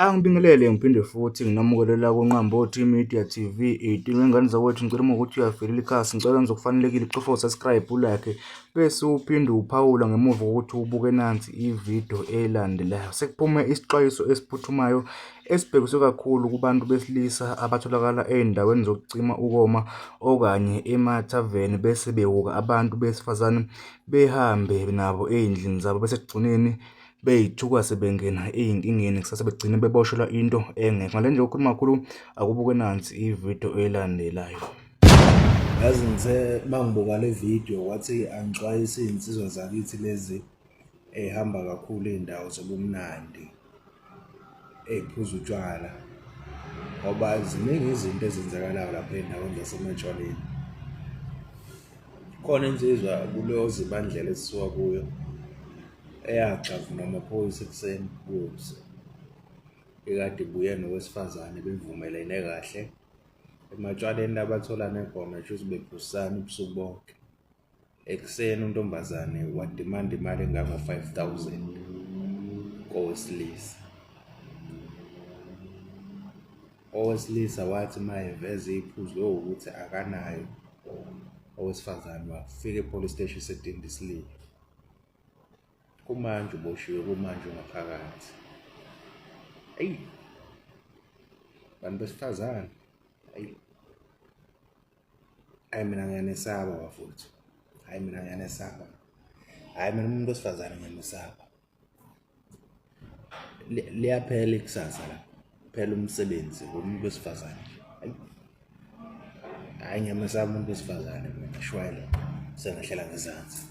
Angibingelele ngiphinde futhi nginamukele la kuNqambothi Media TV 18 wengane zakwethu, ngicela uma ukuthi uyavelela ikhasi, ngicela wenze okufanelekile, ucofa usubscribe, ulike bese uphinde uphawula ngemuva kokuthi ubuke nansi ividiyo elandelayo. Sekuphume isixwayiso esiphuthumayo esibhekiswe kakhulu kubantu besilisa abatholakala ey'ndaweni zokucima ukoma okanye emathaveni bese bewuka abantu besifazane behambe nabo ey'ndlini zabo bese ekugcineni bey'thuka sebengena ey'nkingeni kusasa begcine beboshelwa into engekho. Ngale nje ukukhuluma kakhulu, akubuke nansi ividiyo elandelayo. Yazi ngithe uma ngibuka le video kwathi angixwayise iy'nsizwa zakithi lezi ey'hamba kakhulu iy'ndawo zobumnandi ey'phuza utshwala ngoba ziningi izinto ezenzakalayo lapha ey'ndaweni zasematshwaleni. Khona insizwa kuleyo zibandlela esisuka kuyo eyagxavunwa amaphoyisa ekuseni kuyokusa ekade ibuye nowesifazane bevumelene kahle ematshwaleni abatholane khona shuthi bephuzisana ubusuku bonke. Ekuseni untombazane wadimanda imali engango-5,000 kowesilisa. Owesilisa wathi uma eveza iphuzu lowukuthi akanayo, owesifazane wafika e-police station esedinda isililo. Kumanje uboshiwe, kumanje ungaphakathi. Eyi, bantu besifazane, eyi. Hhayi mina ngiyanesaba bafowethu, hhayi mina ngiyanesaba, hhayi mina umuntu wesifazane ngiyamesaba. Liyaphela ikusasa la, kuphela umsebenzi womuntu wesifazane. Hhayi, hhayi ngiyamesaba umuntu wesifazane mina shwele sengehlela ngezansi.